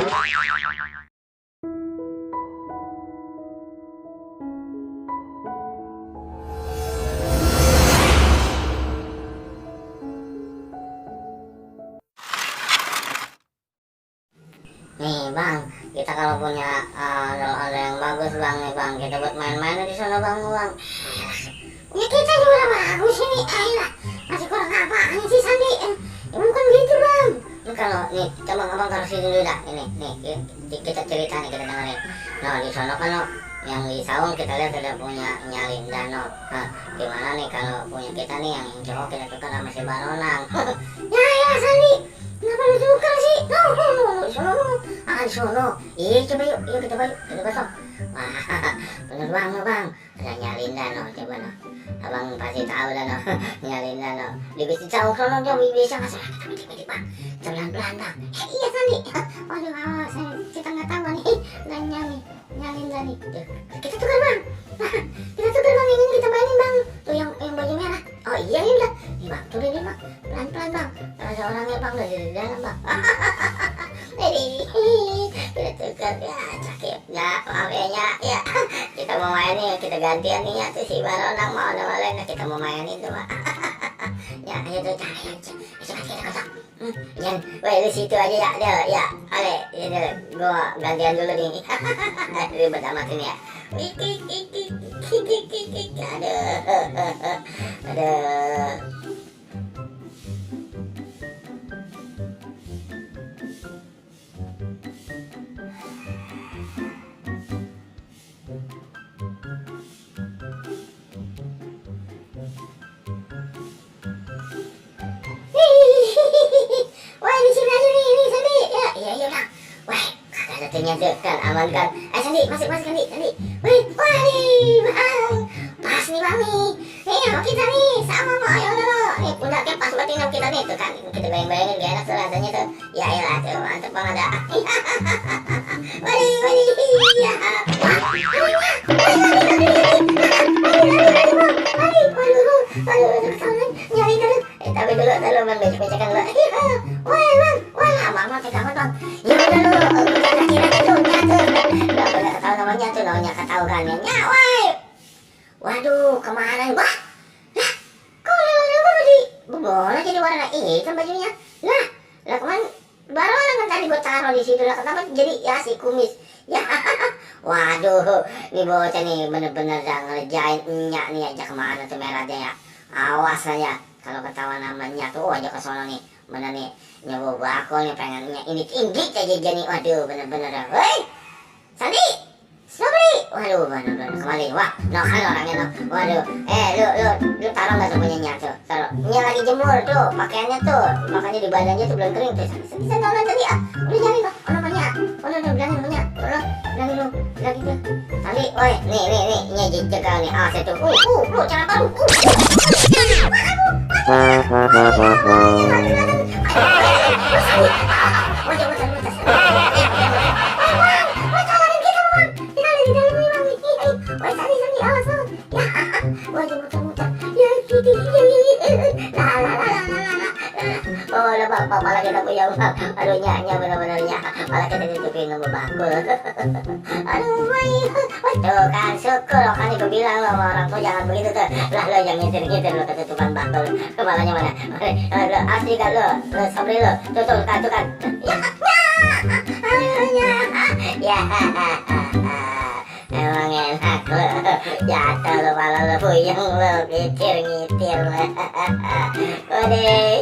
Nih bang, kita kalau punya ada yang bagus bang nih bang, kita buat main-main di sana bang. Ya kita juga bagus ini, ayolah. Masih kurang apaan sih Sandi? Ya bukan gitu bang. Ini kalau nih, coba abang taruh sini dulu dah. Ini, kita cerita nih, kita dengerin. Nah di sana kan yang di saung kita lihat ada punya nyalin danau. Nah, gimana nih kalau punya kita nih yang cowok kita tukar sama si Baronang. Ya Sandi, kenapa lu tukar sih? No, di sono. Iya coba yuk kita besok. Wah, bener banget bang. Ada nyalin danau coba noh. Abang pasti tahu dah noh. Nyalin danau. Di besi saung sono dia bisa nggak salah. Tapi bang, pelan-pelan bang. Iya Sandi. Waduh, kita nggak tahu nih. Dan nyalin Sandi. Kita tukar bang. Kita tukar bang, ini kita mainin bang. Tuh yang baju merah. Oh iya ya udah. Nih bang, tuh deh bang. Pelan-pelan bang. Ada orangnya bang udah di dalam bang. Kita tukar ya, cakep ya, maaf ya. Kita mau main nih, kita gantian nih ya. Tuh si Baronang mau ada lain, kita mau main itu pak. Ya ayo tuh cari cepat kita kosong. Jangan, weh lu situ aja ya, ya, ale, gua gantian dulu nih. Ribet amat ini ya. Aduh. Wah di sini aja nih Sandi. Iya bang. Wah, kagak ada ternyata kan, aman kan. Sandi, masuk Sandi. Wih, wah nih bang. Pas nih bang nih. Nih sama kita nih, sama mau ayo lo. Nih pundaknya pas buat inap kita nih tuh kan. Kita bayang-bayangin gak enak tuh rasanya tuh. Ya elah tuh, mantep banget dah. Waduh, ya. Waduh, nyari dulu. Tapi dulu bang, becek-becekan dulu. Wah, Lama tegang bang. Ya udah lu, kira-kira tuh nyatu. Udah tahu namanya ketahu kan ya. Nyawai. Waduh, kemarin wah. Lah, kok lama-lama bola jadi warna hitam bajunya. Lah kemarin baru kan tadi gua taruh di situ lah, kenapa jadi ya si kumis. Ya, waduh, ini bocah nih bener-bener dah ngerjain enyak nih aja kemana tuh merahnya ya. Awas aja kalau ketahuan namanya tuh aja ke sono nih. Bener nih, nyoba bakul nih pengennya ini tinggi aja jadi. Waduh, bener-bener dah. Woi, Sandi, Sobri. Waduh, bener-bener kembali. Wah, no kan orangnya no. Waduh, lu taruh nggak semuanya tuh? Taruh. Ini lagi jemur tuh, pakaiannya tuh, makanya di badannya tuh belum kering tuh. Sandi tadi udah nyari loh, namanya. Bilangin namanya. Bilangin lu, tuh. Sandi, woi, nih, jaga nih. Ah, situ. Lu jangan taruh. Oh, ada bapak malah kita punya bang. Aduh nyanyi bener-benernya. Malah kita ditutupin sama bakul. Aduh baik. Tuh kan syukur kan ibu bilang lo sama orang tua jangan begitu tuh. Lah lo jangan ngitir lo ketutupan bakul. Kepalanya mana? Lo asli kan lo Sobri lo. Tuh kan. Ya. Emang enak lo. Jatuh lo malah lo puyeng lo ngitir lo. Waduh.